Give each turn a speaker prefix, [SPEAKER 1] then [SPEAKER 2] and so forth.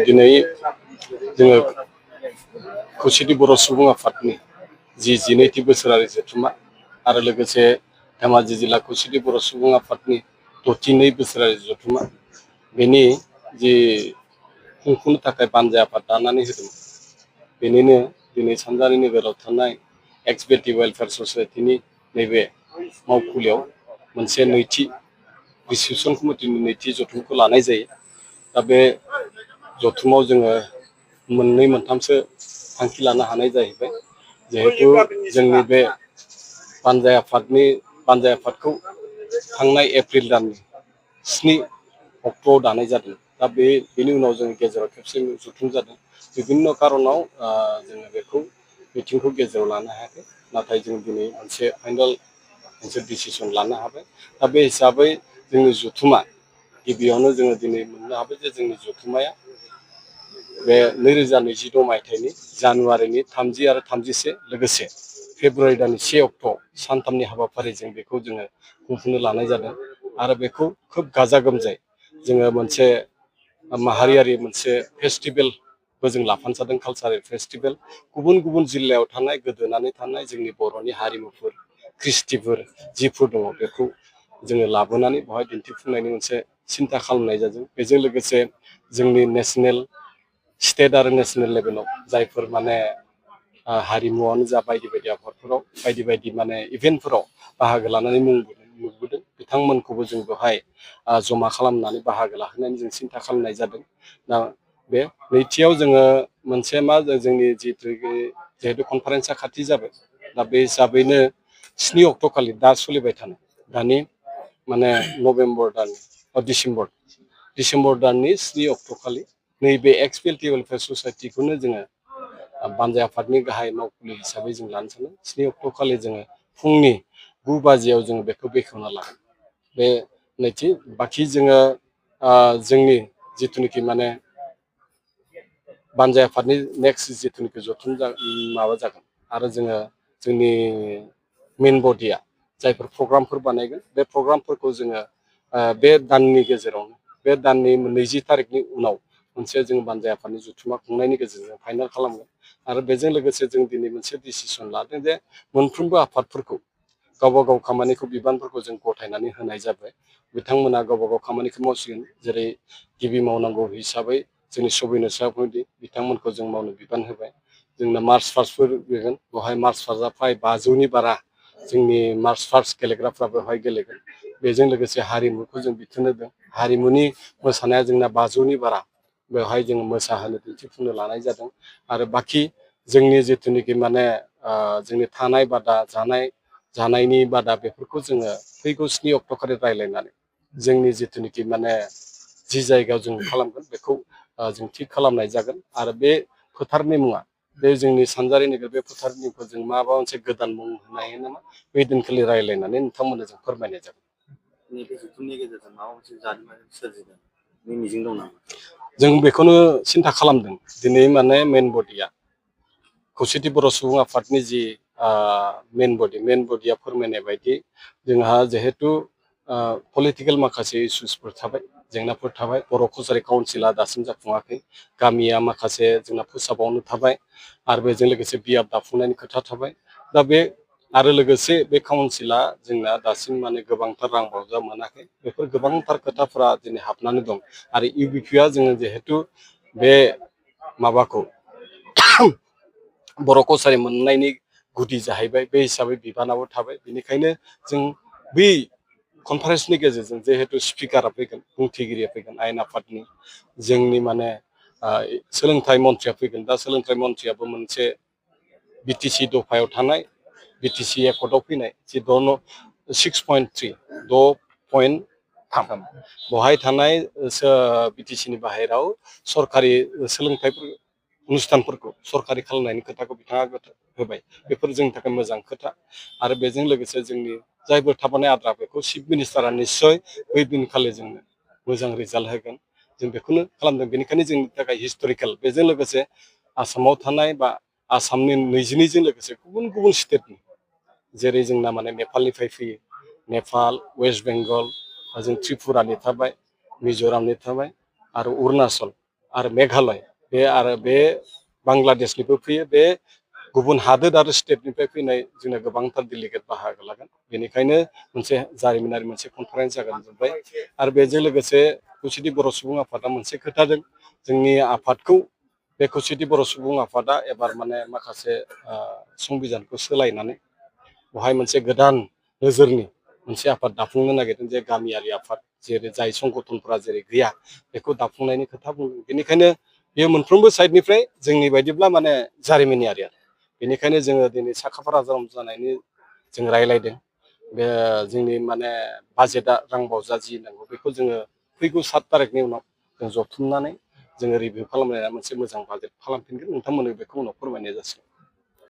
[SPEAKER 1] दिनै जोङो खौसेथि बर' सुबुं आफादनि जि 12थि बोसोरारि जथुम्मा आरो लोगोसे धेमाजि जिल्ला खौसेथि बर' सुबुं आफादनि 62 बोसोरारि जथुम्मा बेनि जि खुंफुंनो थाखाय बानजाय आफाद दानानै होदों बेनिनो दिनै सानजारि नोगोराव थानाय एक्स बेटि वेलफेयार ससाइटिनि नैबे मावखुलियाव मोनसे नैथि डिसिसन कमिटिनि नैथि जथुमखौ लानाय जायो। दा बे जथुमाव जोङो मोननै मोनथामसो थांखि लानो हानाय जाहैबाय जिहेतु जोंनि बे बानजाय आफादखौ थांनाय एप्रिल दाननि 7 अक्ट'आव दानाय जादों। दा बेनि उनाव जों गेजेराव खेबसे जथुम जादों। बिभिन्न' कारनाव जोङो बेखौ मिटिंखौ गेजेराव लानो हायाखै। नाथाय जों दिनै मोनसे फाइनाल मोनसे डिसिसन लानो हाबाय। दा बे हिसाबै जोंनि जथुमा गिबियावनो जोङो दिनै मोननो हाबाय जे जोंनि जथुमाया बे 2026 मायथाइनि जानुवारिनि 30 आरो 31 लोगोसे फेब्रुवारि दाननि 1 अक्ट' सानथामनि हाबाफारिजों बेखौ जोङो खुंफुंनो लानाय जादों आरो बेखौ खोब गाजा गोमजायै जोङो मोनसे माहारियारि मोनसे फेस्टिभेलबो जों लाफानो कालचारेल फेस्टिभेल गुबुन गुबुन जिल्लायाव थानाय गोदोनानै थानाय जोंनि बर'नि हारिमुफोर कृष्टिफोर जिफोर दङ बेखौ जोङो लाबोनानै बेवहाय दिन्थिफुंनायनि मोनसे सिन्था खालामनाय जादों। बेजों लोगोसे जोंनि नेसनेल स्टेट आरो नेसनेल लेभेलाव जायफोर माने हारिमुआनो जा बायदि बायदि आफादफोराव बायदि बायदि माने इभेन्टफोराव बाहागो लानानै मुं नुबोदों बिथांमोनखौबो जों बेवहाय जमा खालामनानै बाहागो लाहोनायनि जों सिन्था खालामनाय जादों। दा बे नैथियाव जोङो मोनसे जोंनि जिहेतु कनफारेन्सआ खाथि जाबाय। दा बे हिसाबैनो 7 अक्ट' खालि दा सोलिबाय थानाय दानि माने डिसेम्बर दाननि 7 अक्ट' खालि नैबे एक्स बेटि वेलफेयार ससाइटिखौनो जोङो बानजाय आफादनि गाहाय मावखुलि हिसाबै जों लानो सानो। 7 अक्ट' खालि जोङो फुंनि 9 बाजियाव जोङो बेखौ बेखेवना लागोन। बे नैथि बाखि जोङो जोंनि जिथुनिखि माने बानजाय आफादनि नेक्स्ट जिथुनिखि जथुम माबा जागोन आरो जोङो जोंनि मेइन बडिया जायफोर प्रग्रामफोर बानायगोन बे प्रग्रामफोरखौ जोङो बे दाननि गेजेरावनो बे दाननि 20 थारिखनि उनाव मोनसे जों बानजाय आफादनि जथुमा खुंनायनि गेजेरजों फाइनाल खालामगोन। आरो बेजों लोगोसे जों दिनै मोनसे डिसिसन लादों जे मोनफ्रोमबो आफादफोरखौ गावबा गाव खामानिखौ बिबानफोरखौ जों गथायनानै होनाय जाबाय। बिथांमोना गावबा गाव खामानिखौ मावसिगोन। जेरै गिबि मावनांगौ हिसाबै जोंनि सबिनर सापरि बिथांमोनखौ जों मावनो बिबान होबाय। जोंना मार्च पास्टफोर फैगोन बेवहाय मार्च पास्टआ फ्राय 500नि बारा जोंनि मार्च पास्ट गेलेग्राफ्रा बेवहाय गेलेगोन। बेजों लोगोसे हारिमुखौ जों बिथोन होदों। हारिमुनि मोसानाया जोंना 500नि बारा बेवहाय जों मोसाहोनो दिन्थिफुंनो लानाय जादों। आरो बाखि जोंनि जिथुनिखि माने जोंनि थानाय बादा जानायनि बादा बेफोरखौ जोङो फैगौ 7 अक्ट' खालि रायज्लायनानै जोंनि जिथुनिखि माने जि जायगायाव जों खालामगोन बेखौ जों थिग खालामनाय जागोन। आरो बे फोथारनि मुङा बे जोंनि सानजारि नोगोर बे फोथारनि मुंखौ जों माबा मोनसे गोदान मुं होनो हायो नामा बे दिनखालि रायज्लायनानै नोंथांमोननो जों फोरमायनाय जागोन। नैबे जथुमनि गेजेरजों माबा मोनसे जारिमिन सोरजिगोन बे मिजिं दं नामा? जों बेखौनो सिन्था खालामदों। दिनै माने मेइन बडिया खौसेथि बर' सुबुं आफादनि जि मेइन बडिया फोरमायनाय बायदि जोंहा जिहेतु पलिटिकेल माखासे इसुसफोर थाबाय जेंनाफोर थाबाय। बर' कसारि काउन्सिला दासिम जाफुङाखै। गामिया माखासे जोंना फोसाबावनो थाबाय आरो बेजों लोगोसे बियाब दाफुंनायनि खोथा थाबाय। दा बे आरो लोगोसे बे काउन्सिला जोंना दासिम माने गोबांथार रां बावजा मोनाखै। बेफोर गोबांथार खोथाफोरा दिनै हाबनानै दं। आरो इउबिपिआ जोङो जिहेतु बे माबाखौ बर' कसारि मोननायनि गुदि जाहैबाय बे हिसाबै बिबानाबो थाबाय। बेनिखायनो जों बै कनफारेन्सनि गेजेरजों जिहेतु स्पिकारा फैगोन बुंथिगिरिया फैगोन आयेन आफादनि जोंनि माने सोलोंथाइ मन्थ्रिया फैगोन। दा सोलोंथाइ मन्थ्रियाबो मोनसे बिटिसि दफायाव थानाय बिटिसि एकर्डआव फैनाय जि 6.3 बेवहाय थानाय बिटिसिनि बाहेराव सरकारि सोलोंथाइ अनुस्थानफोरखौ सरकारि खालामनायनि खोथाखौ बिथाङा होबाय। बेफोर जोंनि थाखाय मोजां खोथा। आरो बेजों लोगोसे जोंनि जायफोर थाबोनाय आद्रा बेखौ चिफ मिनिस्टारा निस्सय बै दिनखालि जोंनो मोजां रिजाल्ट होगोन। जों बेखौनो खालामदों। बेनिखायनो जोंनि थाखाय हिस्ट'रिकेल बेजों लोगोसे आसामाव थानाय बा आसामनि 22जों लोगोसे गुबुन गुबुन स्टेटनि जेरै जोंना माने नेपालनिफ्राय फैयो। नेपाल, वेस्ट बेंगल, जों त्रिपुरानि थाबाय, मिज'रामनि थाबाय आरो अरुणाचल आरो मेघालय बे बांलादेशनिबो फैयो बे गुबुन हादोर आरो स्टेटनिफ्राय फैनाय जोंना गोबांथार डेलिगेट बाहागो लागोन बेनिखायनो मोनसे जारिमिनारि मोनसे कनफारेन्स जागोन जोब्बाय आरो बेजों लोगोसे खौसेथि बर' सुबुं आफादा मोनसे खोथाजों जोंनि आफादखौ बे खौसेथि बर' सुबुं आफादा एबार माने माखासे संबिधानखौ सोलायनानै बेवहाय मोनसे गोदान नोजोरनि मोनसे आफाद दाफुंनो नागिरदों जे गामियारि आफाद जेरै जाय संगठनफोरा जेरै गैया बेखौ दाफुंनायनि खोथा बुंदों बेनिखायनो बेयो मोनफ्रोमबो साइडनिफ्राय जोंनि बायदिब्ला माने जारिमिनारि आरो बेनिखायनो जोङो दिनै साखाफारा जानायनि जों रायज्लायदों बे जोंनि माने बाजेटआ रां बावजा जि नांगौ बेखौ जोङो फैगौ 7 तारिखनि उनाव जों जथुमनानै जोङो रिभिउ खालामनाया मोनसे मोजां बाजेट खालामफिनगोन नोंथांमोननो बेखौ उनाव फोरमायनाय जासिगोन